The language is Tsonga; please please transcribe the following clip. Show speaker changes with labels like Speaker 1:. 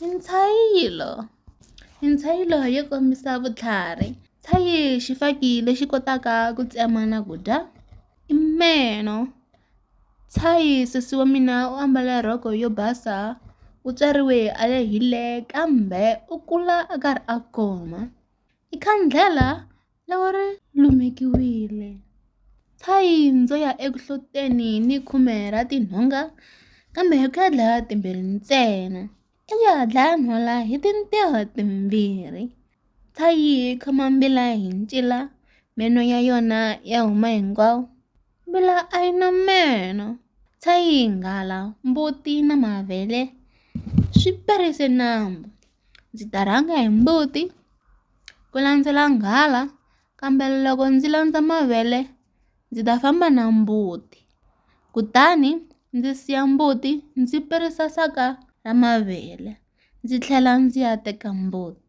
Speaker 1: Intshayilo, Intshayilo yo kombisa vutlhari. Ntshayi xifaki lexi kotaka ku tsema na ku dya. I meno. Ntshayi sesi wa mina u ambala rhoko yo basa u tswariwe a lehile kambe u kula a karhi a koma. I khandlhela loko ri lumekiwile. Ntshayi ndzo ya eku hloteni ni khume ra tinhonga kambe ku ya dlaya timbirhi ntsena. I ku ya dlaya nhwala hi tintiho timbirhi. Ntshayi yi khoma mbila hi ncila meno ya yona ya huma hinkwawo. Mbila a yi na meno. Ntshayi nghala, mbuti na mavele swi perise nambu. Ndzi ta rhanga hi mbuti ku landzela nghala kambe loko ndzi landza mavele ndzi ta famba na mbuti. Kutani ndzi siya mbuti ndzi perisa saka ra mavele ndzi tlhela ndzi ya teka mbuti.